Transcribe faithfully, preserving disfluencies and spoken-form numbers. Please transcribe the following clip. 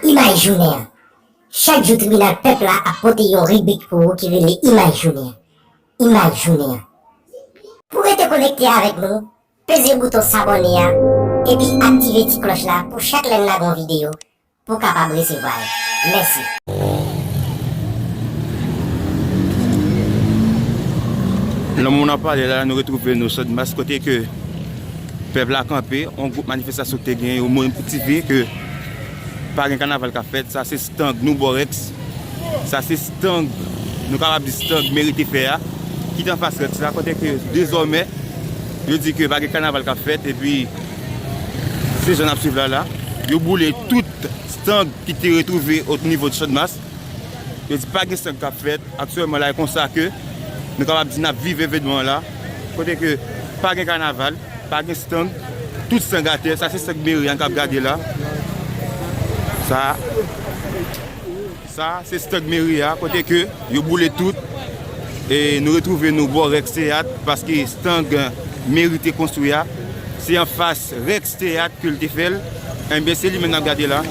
Imaj jounen an. Chak jou tribinal pèp la ap pote yon ribrik pou ou ki rele Imaj jounen an. Imaj jounen an. Pou rete konekte avèk nou, peze bouton sabòne a epi aktive ti klòch la pou chak lè n lage yon videyo pou w kapab resevwa l. Mèsi. Nan moman n ap pale la, nou retwouve nou Channmas kote ke pèp la kanpe, yon gwoup manifestasyon ki te gen, yo motive ke pa gen kanaval k ap fèt. Sa se stand nou bò Rex. Sa se stand, nou kapab di stand meri te fè a, ki te anfas Rex la, kote ke dezòmè, yo di ke pa gen kanaval k ap fèt, epi se jan n ap swiv la la. Yo boule tout stand ki te retwouve o nivo de Channmas. Yo di pa gen stand k ap fèt. Aktyèlman la, e konsa ke nou kapab di n ap viv evènman an la. Kote ke pa gen kanaval, pa gen stand, tout stand atè. Sa se stand meri a n k ap gade la. Sa, sa se stand meri a, kote ke yo boule tout. E nou retwouve nou bò Rex Teyat, paske stand meri te konstwi a, se anfas Rex Teyat ke l te fè l. Enben, se li menm n ap gade la.